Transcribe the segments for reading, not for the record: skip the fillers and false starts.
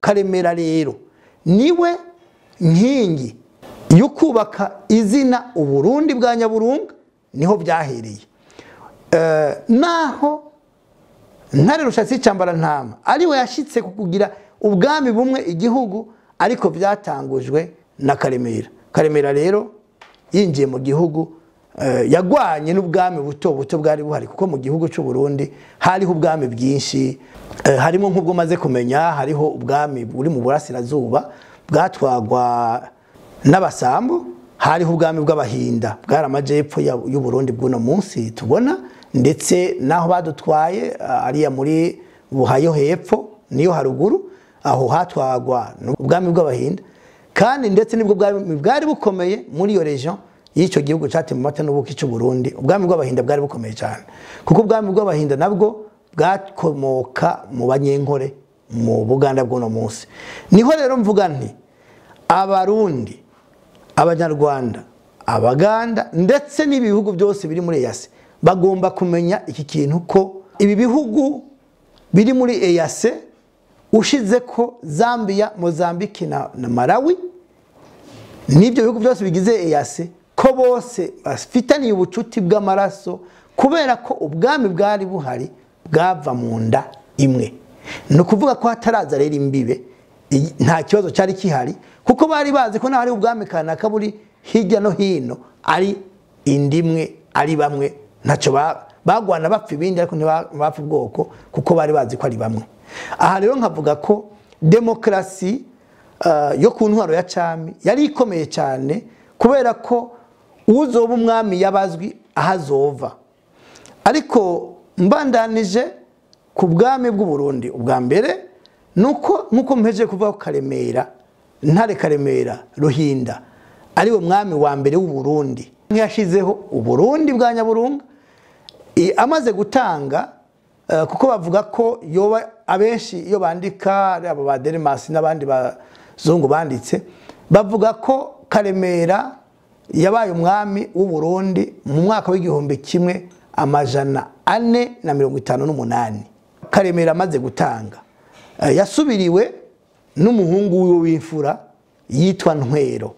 Karemera rero niwe nkingi yo kubaka izina Uburundi bwa Nyaburunga, niho byahereye. Naho Ntare Rushatsi Cambarantama ariwe yashitse kukugira ubwami bumwe igihugu, ariko byatangujwe na Karemera. Karemera rero yinjiye mu gihugu, yagwanye n'ubwami buto buto bwari buhari, kuko mu gihugu cy'u Burundi hariho ubwami bwinshi, harimo nk'ubwo maze kumenya, hariho ubwami buri mu burasirazuba bwatwagwa n'abasambo, hariho ubwami bw'abahinda bwari amajepfo y'u Burundi bw'uno munsi tubona, ndetse naho badutwaye ariya muri Buhayo hepfo niyo haruguru, aho hatwagwa ubwami bw'abahinda, kandi ndetse nibwo bwami bwari bukomeye muri iyo region y'icyo gihugu cyatemwe amata n'ubuki cy'u Burundi. Ubwami bw'abahinda bwari bukomeye cyane, kuko ubwami bw'abahinda nabwo bwakomoka mu banyenkore mu Buganda bw'uno munsi. Niho rero mvuga nti abarundi, abanyarwanda, abaganda ndetse n'ibihugu byose biri muri EAC bagomba kumenya iki kintu, ko ibi bihugu biri muri EAC ushize ko Zambia, Mozambique na Malawi n'ibyo bihugu byose bigize EAC, ko bose bafitaniye ubucuti bw'amaraso, kubera ko ubwami bwari buhari bwava mu nda imwe. Ni ukuvuga ko hataraza rero imbibe, nta kibazo cyari kihari, kuko bari bazi ko naho ari ubwami kanaka buri hirya no hino ari indimwe, ari bamwe, ntacyo bagwana bapfa ibindi, ariko ntibapfa ubwoko, kuko bari bazi ko ari bamwe. Aha rero nkavuga ko demokrasi yo ku ntwaro ya cami yari ikomeye cyane, kubera ko uzoba umwami yabazwi ahazova. Ariko mbandanije ku bwami bw'u Burundi ubwa mbere, nuko nkuko mpeje kuvuga ko Karemera, Ntare Karemera Ruhinda ariwe mwami wa mbere w'u Burundi, yashizeho Uburundi bwa Nyaburunga. Amaze gutanga, kuko bavuga ko yoba abenshi iyo bandika abo ba Delmas n'abandi bazungu banditse, bavuga ko Karemera yabaye umwami w'u Burundi mu mwaka w'1458. Karemera amaze gutanga, yasubiriwe n'umuhungu wiwe w'imfura yitwa Ntwero.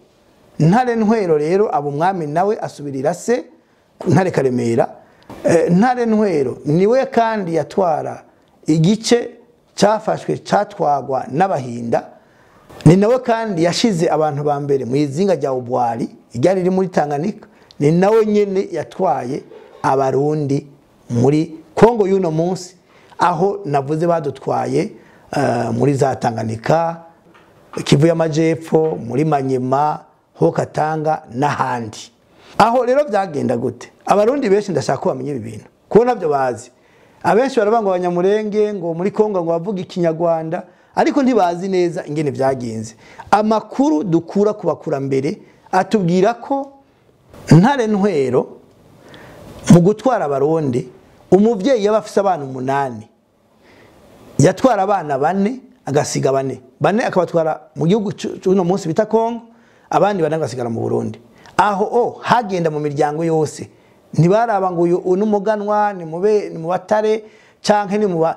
Ntare Ntwero rero abo mwami nawe asubirira se Ntare Karemera. Ntare Ntwero niwe kandi yatwara igice cyafashwe cyatwagwa n'abahinda, ni nawe kandi yashize abantu ba mbere mu izinga rya Ubwari ryari riri muri Tanganyika, ni nawe nyene yatwaye abarundi muri Kongo y'uno munsi, aho navuze badutwaye muri za Tanganyika, Kivu y'Amajepfo, muri Manyema, ho Katanga n'ahandi. Aho rero byagenda gute? Abarundi benshi ndashaka ko bamenye ibi bintu, kuko nabyo bazi. Abenshi baravuga ngo abanyamurenge ngo muri Kongo ngo bavuga ikinyarwanda, ariko ntibazi neza ingene byagenze. Amakuru dukura ku bakurambere atubwira ko Ntare Ntwero mu gutwara abarundi, umuvyeyi yaba afise abana 8, yatwara abana 4 agasiga 4, 4 akabatwara mu gihugu cy'uno munsi bita Kongo, abandi 4 agasigara mu Burundi. Aho hagenda mu miryango yose, ntibaraba ngo uyu n'umuganwa ni mube ni mu batare canke ni mu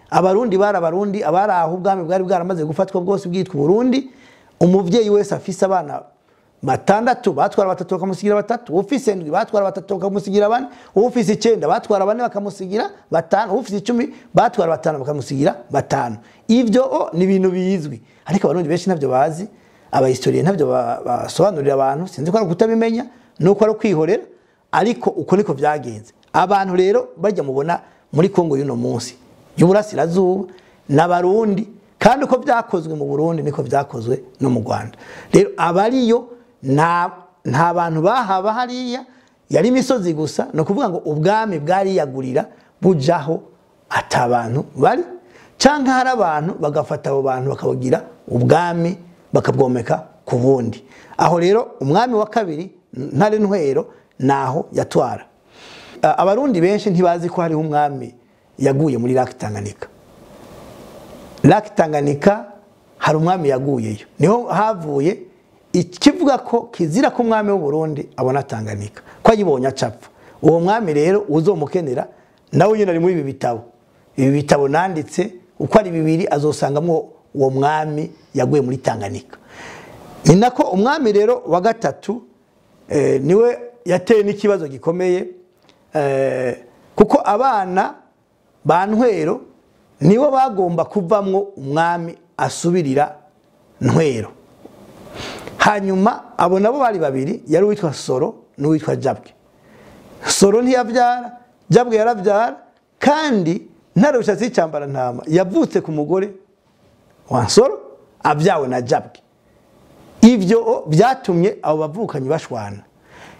abarundi, bari abarundi abari aho ubwami bwari bwaramaze gufatwa bwose bwitwa Burundi. Umuvyeyi wese afise abana 6 batwara 3 bakamusigira 3, ufise 7 batwara 3 bakamusigira 4, ufise 9 batwara 4 bakamusigira 5, ufise 10 batwara 5 bakamusigira 5. Ivyo ni ibintu bizwi, ariko abarundi benshi ntabyo bazi, abahistorien ntabyo basobanurira abantu, sinzi ko ari kutabimenya nuko ari kwihorera, ariko uko niko byagenze. Abantu rero bajya mubona muri Kongo y'uno munsi y'uburasirazuba n'abarundi, kandi uko byakozwe mu Burundi niko byakozwe no mu Rwanda. Rero abariyo nta bantu bahaba hariya, yari imisozi gusa, no kuvuga ngo ubwami bwariyagurira bujaho atabantu bari, canke hari abantu bagafata abo bantu bakabagira ubwami bakabwomeka ku bundi. Aho rero umwami wa kabiri Ntare Ntwero naho yatwara. Abarundi benshi ntibazi ko hariho umwami yaguye muri Lac Tanganyika. Lac Tanganyika hari umwami yaguyeyo, niho havuye ikivuga ko kizira ko umwami w'u Burundi abona Tanganyika, ko ayibonye acapfa. Uwo mwami rero uzomukenera nawe nyine ari muri ibi bitabo. Ibi bitabo nanditse uko ari bibiri azosangamo uwo mwami yaguye muri Tanganyika. Ni nako umwami rero wa gatatu niwe yateye n'ikibazo gikomeye, kuko abana ba Ntwero nibo bagomba kuvamwo umwami asubirira Ntwero. Hanyuma abo nabo bari babiri, yari uwitwa Soro n'uwitwa Jabwe. Soro ntiyavyara, Jabwe yaravyara, kandi Ntare Rushatsi Cyambarantama yavutse ku mugore wa Nsoro abyawe na Jabwe. Ivyo byatumye abo bavukanyi bashwana.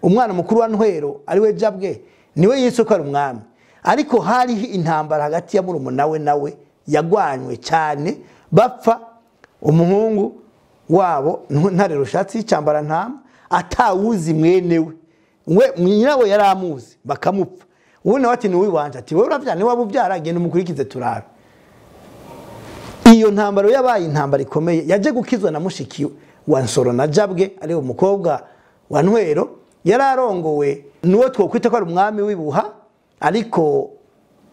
Umwana mukuru wa Ntwero ari we Jabwe niwe yise ko ari umwami, ariko hariho intambara hagati ya murumuna we nawe yagwanywe cyane, bapfa umuhungu wabo Ntare Rushatsi Cyambarantama atawuzi mwene we nyirawe yaramuzi bakamupfa. Ubu nawe ati ni uwiwanje, ati wowe uravyara ni wabubyara, genda umukurikize turabe. Iyo ntambaro yabaye intambara ikomeye, yaje gukizwa na mushiki wa Nsoro na Jabwe ari umukobwa wa Ntwero, yararongowe nuwo twokwita ko ari umwami w'ibuha, ariko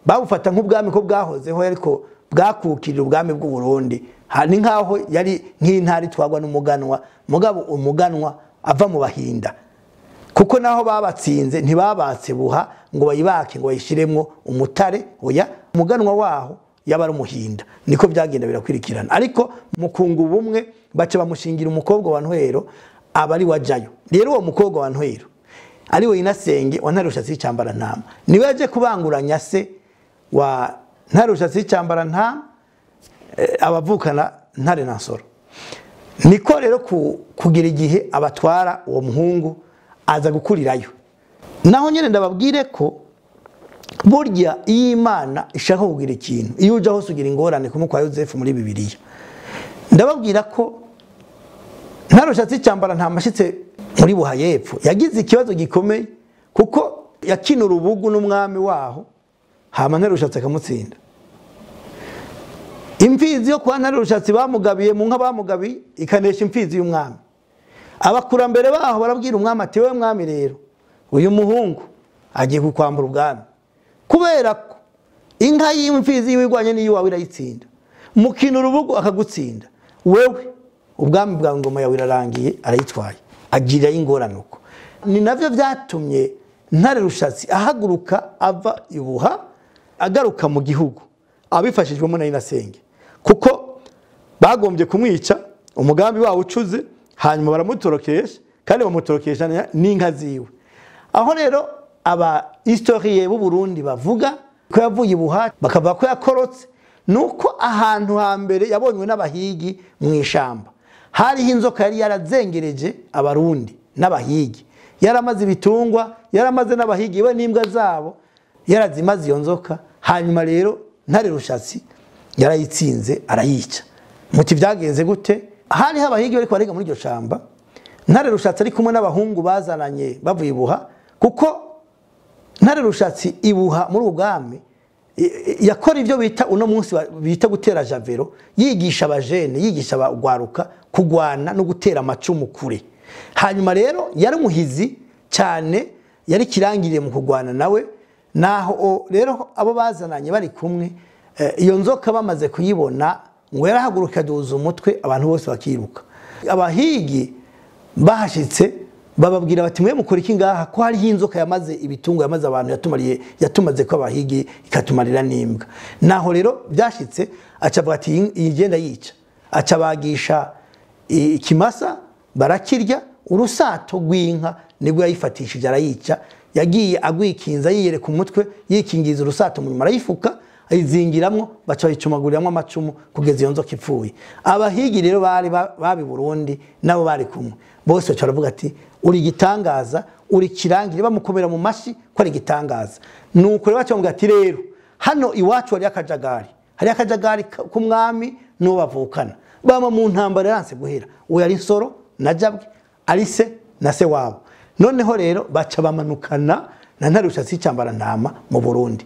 bawufata nk'ubwami ko bwahozeho, ariko bwakukirira ubwami bw'u Burundi. Ni nkaho yari nk'intari twagwa n'umuganwa, mugabo umuganwa ava mu Bahinda, kuko naho babatsinze ntibabatse buha ngo bayibake ngo bayishiremwo umutare, oya, umuganwa waho yaba ari umuhinda. Niko byagenda birakwirikirana, ariko mukungu bumwe baca bamushingira umukobwa wa Ntwero aba ari wajayo. Rero uwo mukobwa wa Ntwero ari we Inasenge wa Ntare Rushatsi Cyambarantama niwe yaje kubanguranya se wa Ntare Rushatsi Cyambarantama, abavukana Ntare na Nsoro. Niko rero kugira igihe abatwara uwo muhungu aza gukurirayo. Naho nyene ndababwire ko burya iyo Imana ishaka kugira ikintu, iyo uja hose ugira ingorane kumwe kwa Yosefu muri Bibiliya. Ndababwira ko Ntare Rushatsi Cyambarantama ashitse muri Buha y'Epfo yagize ikibazo gikomeye, kuko yakina urubugu n'umwami waho, hama Ntare Rushatsi akamutsinda. Imfizi yo kwa Ntare Rushatsi bamugabiye mu nka bamugabiye ikanesha imfizi y'umwami. Abakurambere baho barabwira umwami ati wewe mwami rero uyu muhungu agiye kukwambura ubwami, kubera ko inka y'imfizi yiwigwanye n'iyo wawe irayitsinda, mukina urubugu akagutsinda, wewe ubwami bwa ngoma yawe irarangiye, arayitwaye, agira ingorane uko. Ni navyo byatumye Ntare Rushatsi ahaguruka ava ibuha agaruka mu gihugu abifashijwemo na Inasenge, kuko bagombye kumwica umugambi wawo ucuze, hanyuma baramutorokesha, kandi bamutorokesha n'inka ziwe. Aho rero aba historien b'u Burundi bavuga ko yavuye ibuha bakavuga ko yakorotse, nuko ahantu hambere yabonywe n'abahigi mu ishamba hariho inzoka yari yarazengereje abarundi n'abahigi, yaramaze ibitungwa, yaramaze n'abahigi we n'imbwa zabo, yarazimaze iyo nzoka. Hanyuma rero Ntare Rushatsi yarayitsinze arayica. Muti byagenze gute? Hariho abahigi bariko bariga muri iryo shamba, Ntare Rushatsi ari kumwe n'abahungu bazananye bavuye ibuha, kuko Ntare Rushatsi ibuha muri ubwami yakora ibyo bita uno munsi bita gutera javero, yigisha abajene, yigisha abagwaruka kugwana no gutera amacumu kure. Hanyuma rero yari umuhizi cyane, yari kirangiriye mu kugwana nawe. Naho rero abo bazananye bari kumwe, iyo nzoka bamaze kuyibona ngo yarahaguruka duza umutwe, abantu bose bakiruka. Abahigi bahashitse bababwira bati mwe mukora iki ngaha ko hariho inzoka yamaze ibitungo, yamaze abantu, yatumariye, yatumaze ko abahigi ikatumarira n'imbwa. Naho rero byashitse acavuga ati iyi genda yica, acabagisha ikimasa barakirya, urusato rw'inka nibwo yayifatishije arayica. Yagiye agwikinza yiyereka umutwe, yikingiza urusato mu nyuma arayifuka, ayizingiramwo, baca bayicumaguriramo amacumu kugeza iyo nzoka ipfuye. Abahigi rero bari babi Burundi nabo bari kumwe bose baca baravuga ati uri igitangaza, uri kirangire, bamukomera mu mashi ko ari igitangaza. Nuko rero baca bamubwira ati rero hano iwacu hari akajagari, hari akajagari k'umwami n'uwo bavukana, bama mu ntambara yaranse guhera, uwo yari Nsoro na Jabwe ari se na se wabo. Noneho rero baca bamanukana na Ntare Rushatsi Cyambarantama mu Burundi.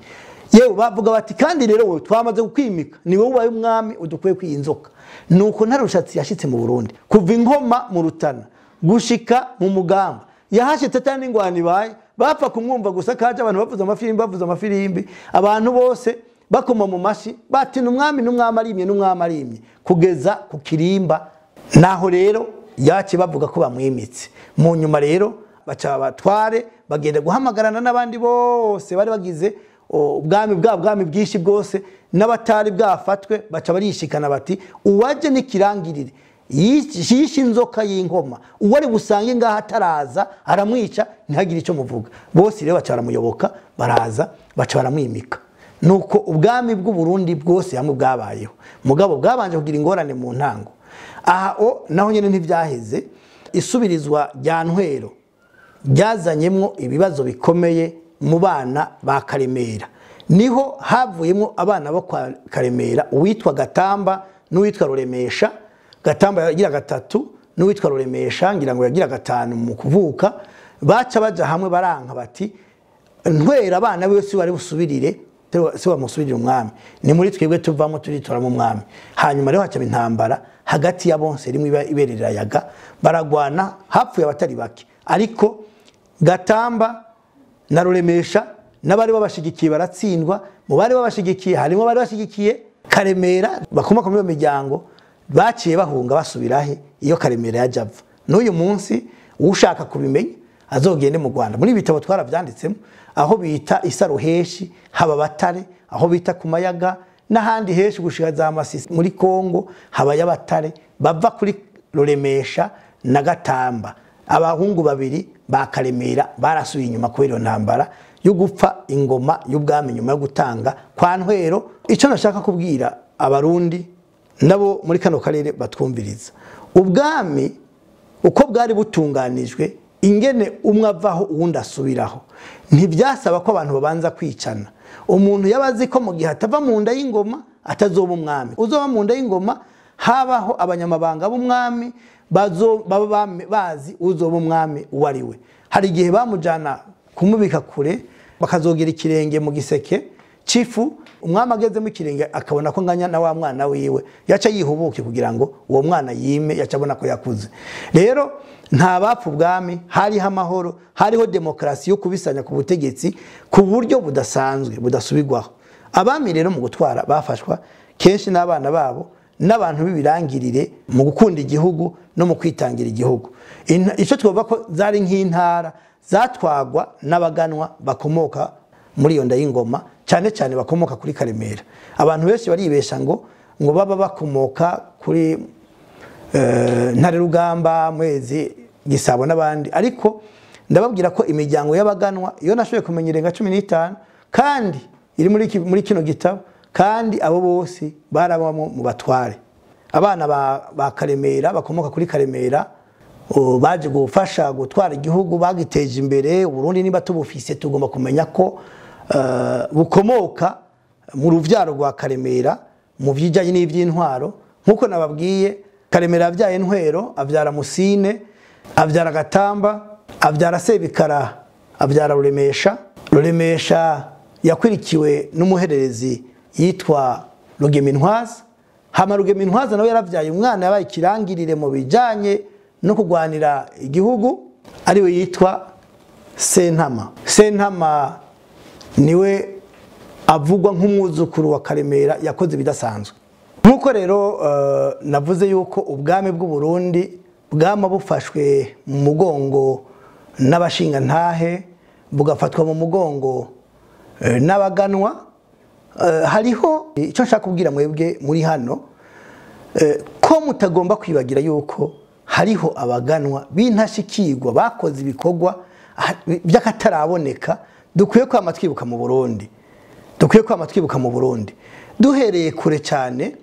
Yewe bavuga bati kandi rero wowe twamaze kukwimika, ni wowe ubaye umwami udukwiye kwiyi nzoka. Nuko Ntare Rushatsi yashitse mu Burundi kuva inkoma mu Rutana gushika mu Mugamba, yahashitse atari n'ingwani ibaye, bapfa kumwumva gusa kaje abantu bavuze amafirimbi, bavuze amafirimbi, abantu bose bakoma mu mashi bati n'umwami n'umwami arimye n'umwami arimye kugeza ku kirimba. Naho rero yace bavuga ko bamwimitse. Mu nyuma rero baca abatware bagenda guhamagarana n'abandi bose bari bagize ubwami bwa bwami bwinshi bwose n'abatari bwafatwe, baca barishikana bati uwaje n'ikirangirire yishe inzoka y'inkoma, uwari busange ngaha ataraza aramwica ntihagire icyo muvuga. Bose rero baca baramuyoboka, baraza baca baramwimika. Nuko ubwami bw'u Burundi bwose hamwe bwabayeho, mugabo bwabanje kugira ingorane mu ntango. Aha o naho nyene ntivyaheze, isubirizwa rya Ntwero ryazanyemwo ibibazo bikomeye mu bana ba Karemera. Niho havuyemo abana bo kwa Karemera, uwitwa Gatamba n'uwitwa Ruremesha. Gatamba yagira gatatu n'uwitwa Ruremesha ngira ngo yagira gatanu mu kuvuka. Baca baja hamwe baranka bati Ntwera abana biwe si bari busubirire, si bamusubirira umwami, ni muri twebwe tuvamo turitora mu mwami. Hanyuma rero haca intambara hagati ya bonse rimwe iberera yaga, baragwana, hapfuye abatari bake. Ariko Gatamba na Ruremesha n'abari babashigikiye baratsindwa. Mu bari babashigikiye harimo bari bashigikiye Karemera bakomoka muri iyo miryango, baciye bahunga basubirahe iyo Karemera yajava. N'uyu munsi ushaka kubimenya azogende mu Rwanda, muri bitabo twaravyanditsemo, aho bita Isaruheshi haba Batare, aho bita ku Mayaga n'ahandi heshi gushika za Masisi muri Kongo haba y'Abatare bava kuri Ruremesha na Gatamba. Abahungu babiri ba Karemera barasubiye inyuma kubera iyo ntambara yo gupfa ingoma y'ubwami nyuma yo gutanga kwa Ntwero. Icyo nashaka kubwira abarundi nabo muri kano karere batwumviriza, ubwami uko bwari butunganijwe, ingene umwe avaho uwundi asubiraho, ntibyasaba ko abantu babanza kwicana. Umuntu yabazi ko mu gihe atava mu nda y'ingoma atazoba umwami. Uzoba mu nda y'ingoma habaho abanyamabanga b'umwami baba bazi uzoba umwami uwo ari we. Hari igihe bamujana kumubika kure bakazogera ikirenge mu giseke cifu, umwami agezemo ikirenge akabona ko nganya na wa mwana wiwe, yaca yihubuke kugira ngo uwo mwana yime, yaca abona ko yakuze. Rero nta bapfa ubwami, hariho amahoro, hariho demokrasi yo kubisanya ku butegetsi ku buryo budasanzwe budasubirwaho. Abami rero mu gutwara bafashwa kenshi n'abana babo n'abantu b'ibirangirire mu gukunda igihugu no mu kwitangira igihugu. Icyo twovuga ko zari nk'intara zatwagwa n'abaganwa bakomoka muri iyo nda y'ingoma, cyane cyane bakomoka kuri Karemera. Abantu benshi baribesha ngo baba bakomoka kuri Ntare Rugamba, Mwezi, Gisabo n'abandi, ariko ndababwira ko imiryango y'abaganwa iyo nashoboye kumenya irenga 15 kandi iri muri kino gitabo, kandi abo bose barabamo mu batware. Abana ba Karemera bakomoka kuri Karemera baje gufasha gutwara igihugu, bagiteje imbere. Uburundi niba tubufise tugomba kumenya ko bukomoka mu ruvyaro rwa Karemera mu vyijanye n'ivy'intwaro. Nkuko nababwiye, Karemera avyaye Ntwero, avyara Musine, avyara Gatamba, avyara Sebikara, avyara Ruremesha. Ruremesha yakwirikiwe n'umuhererezi yitwa Rugemintwaza. Hama Rugemintwaza nawe yaravyaye umwana yabaye ikirangirire mu bijanye no kugwanira igihugu, ariwe yitwa Sentama. Sentama niwe avugwa nk'umwuzukuru wa Karemera yakoze ibidasanzwe. Nkuko rero navuze yuko ubwami bw'u Burundi bwama bufashwe mu mugongo n'abashinga ntahe, bugafatwa mu mugongo n'abaganwa, hariho icyo nshaka kubwira mwebwe muri hano, ko mutagomba kwibagira yuko hariho abaganwa b'intashikirwa bakoze ibikorwa by'akataraboneka dukwiye kwama twibuka mu Burundi. Dukwiye kwama twibuka mu Burundi duhereye kure cyane.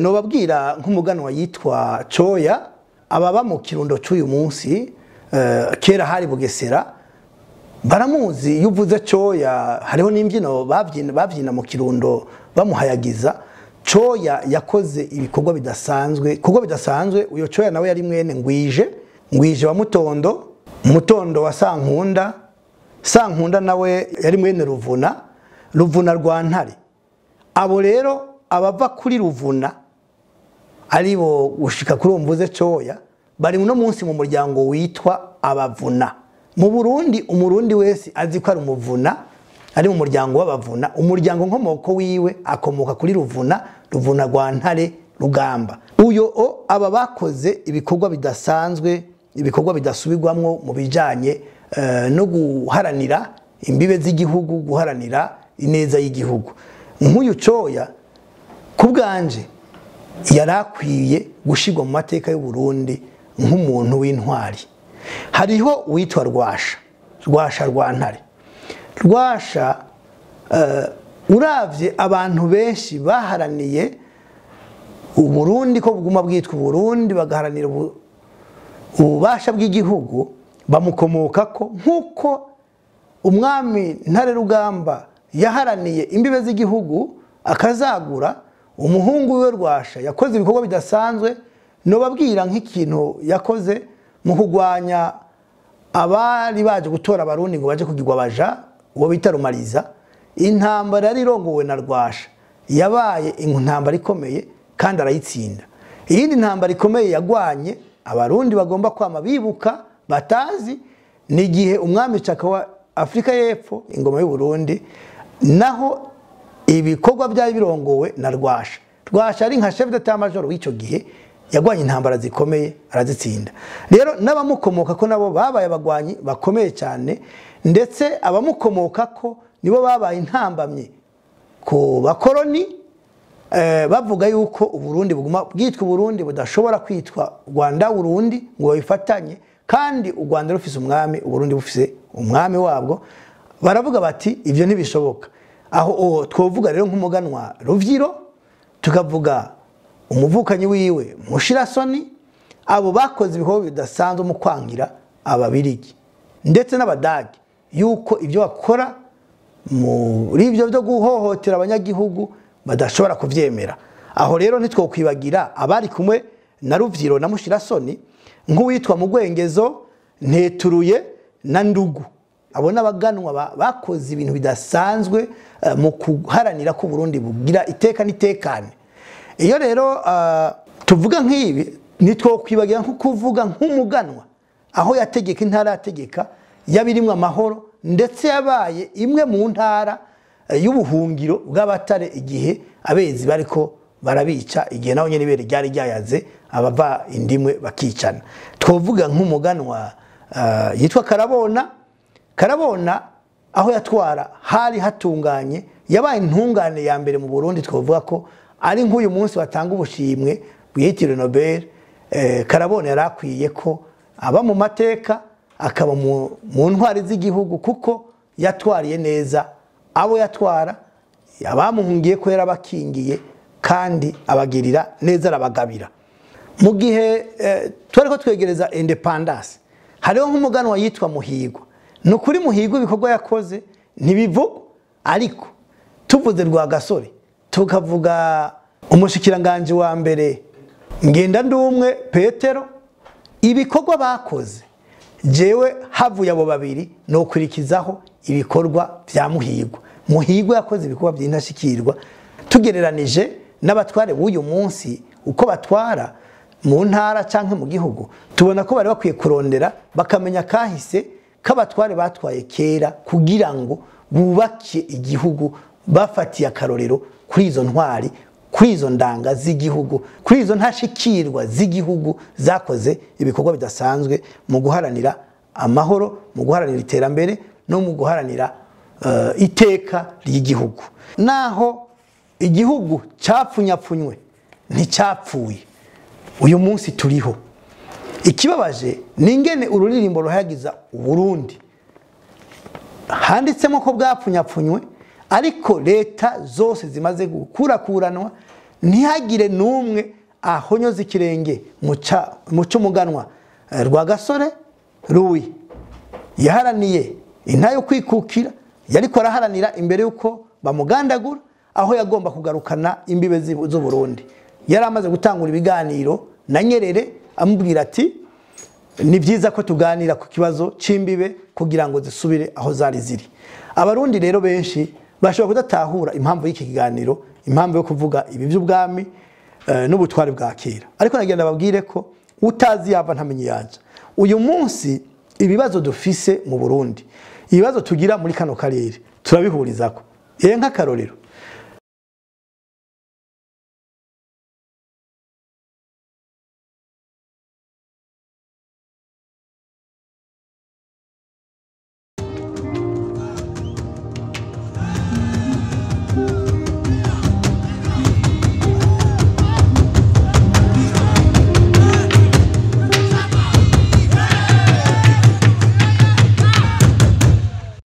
Nobabwira nk'umuganwa yitwa Coya, ababa mu Kirundo cy'uyu munsi, kera hari Bugesera, baramuzi. Iyo uvuze Coya hariho n'imbyino babyina mu Kirundo bamuhayagiza. Coya yakoze ibikorwa bidasanzwe, kuko bidasanzwe. Uyo Coya nawe yari mwene Ngwije wa Mutondo, Mutondo wa Sankunda, Sankunda nawe yari mwene Ruvuna, Ruvuna rwa Ntare. Abo rero abava kuri Ruvuna aribo gushika kuri uwo mvuze Coya, bari uno munsi mu muryango witwa Abavuna. Mu Burundi umurundi wese azi ko ari umuvuna ari mu muryango w'abavuna. Umuryango nkomoko wiwe akomoka kuri Ruvuna, Ruvuna rwa Ntare Rugamba. Uyo aba bakoze ibikorwa bidasanzwe, ibikorwa bidasubirwamwo mu bijanye no guharanira imbibe z'igihugu, guharanira ineza y'igihugu. Nk'uyu Coya kubwanje yarakwiye gushirwa mu mateka y'u Burundi nk'umuntu w'intwari. Hariho uwitwa Rwasha, Rwasha rwa Ntare. Rwasha uravye abantu benshi baharaniye Uburundi ko buguma bwitwa Uburundi, bagaharanira ububasha bw'igihugu, bamukomokako nk'uko umwami Ntare Rugamba yaharaniye imbibe z'igihugu akazagura. Umuhungu we Rwasha yakoze ibikorwa bidasanzwe. Nobabwira nk'ikintu yakoze mu kugwanya abari baje gutora abarundi ngo baje kugirwa baja, uwo bita Rumariza. Intambara yari irongowe na Rwasha yabaye intambara ikomeye kandi arayitsinda. Iyindi ntambara ikomeye yagwanye abarundi bagomba kwama bibuka batazi ni igihe umwami Chaka wa Afrika y'Epfo, ingoma y'u Burundi, naho ibikorwa byari birongowe na Rwasha. Rwasha ari nka chef d'état major w'ico gihe, yagwanye intambara zikomeye arazitsinda. Rero n'abamukomoka ko nabo babaye abagwanyi bakomeye cyane, ndetse abamukomoka ko nibo babaye intambamye ku bakoroni, bavuga yuko Uburundi buguma bwitwa Uburundi budashobora kwitwa Rwanda Burundi ngo babifatanye, kandi u Rwanda rufise umwami, Uburundi bufise umwami wabwo. Baravuga bati ivyo ntibishoboka. Aho twovuga rero nk'umuganwa Ruvyiro, tukavuga umuvukanyi wiwe Mushirasoni, abo bakoze ibikorwa bidasanzwe mu kwangira ababirigi ndetse n'abadage yuko ibyo bakora muri ibyo byo guhohotera abanyagihugu badashobora kuvyemera. Aho rero ntitwokwibagira abari kumwe na Ruvyiro na Mushirasoni nk'uwitwa Mugwengezo, Nteturuye na Ndugu. Abo n'abaganwa bakoze ibintu bidasanzwe mu kuharanira ko Burundi bugira iteka n'itekane. Iyo rero tuvuga nk'ibi ntitwokwibagira nko kuvuga nk'umuganwa aho yategeka intara yategeka yabirimwe amahoro, ndetse yabaye imwe mu ntara y'ubuhungiro bw'abatare igihe abezi bariko barabica, igihe naho nyene ibere ryari ryayaze abava indimwe bakicana. Twovuga nk'umuganwa yitwa Karabona. Karabona aho yatwara hari hatunganye, yabaye intungane ya mbere mu Burundi. Twovuga ko ari nk'uyu munsi batanga ubushimwe bwitiriwe Nobel. Karabona yarakwiye ko aba mu mateka, akaba mu ntwari z'igihugu, kuko yatwariye neza abo yatwara, abamuhungiye ko yarabakingiye kandi abagirira neza arabagabira. Mu gihe twari ko twegereza independence, hariho nk'umuganwa yitwa Muhigwa. Nukuri Muhigwa ibikorwa yakoze ntibivugwa, ariko tuvuze Rwagasore, tukavuga umushikiranganje wa mbere Ngenda Ndumwe Petero, ibikorwa bakoze jewe havuye abo babiri no kurikizaho ibikorwa vya Muhigwa. Muhigwa yakoze ibikorwa by'intashikirwa tugereranije n'abatware b'uyu munsi uko batwara mu ntara canke mu gihugu. Tubona ko bari bakwiye kurondera bakamenya kahise k'abatware batwaye kera kugira ngo bubake igihugu bafatiye akarorero kuri izo ntwari, kuri izo ndanga z'igihugu, kuri izo ntashikirwa z'igihugu zakoze ibikorwa bidasanzwe mu guharanira amahoro, mu guharanira iterambere no mu guharanira iteka ry'igihugu. Naho igihugu cyapfunyapfunywe nticyapfuye, uyu munsi turiho. Ikibabaje ni ingene ururirimbo ruhayagiza Uburundi handitsemo ko bwapfunyapfunywe, ariko leta zose zimaze gukurakuranwa ntihagire n'umwe ahonyoza ikirenge mu cy'umuganwa Rwagasore Louis. Yaharaniye inta yo kwikukira, yariko araharanira imbere yuko bamugandagura, aho yagomba kugarukana imbibe z'u Burundi. Yari amaze gutangura ibiganiro na Nyerere amubwira ati ni byiza ko tuganira ku kibazo c'imbibe kugira ngo zisubire aho zari ziri. Abarundi rero benshi bashobora kudatahura impamvu y'iki kiganiro, impamvu yo kuvuga ibi by'ubwami n'ubutwari bwa kera, ariko nagenda babwire ko utazi yava ntamenye yaje. Uyu munsi ibibazo dufise mu Burundi, ibibazo tugira muri kano karere, Turabihurizako. Ye, nk'akarorero,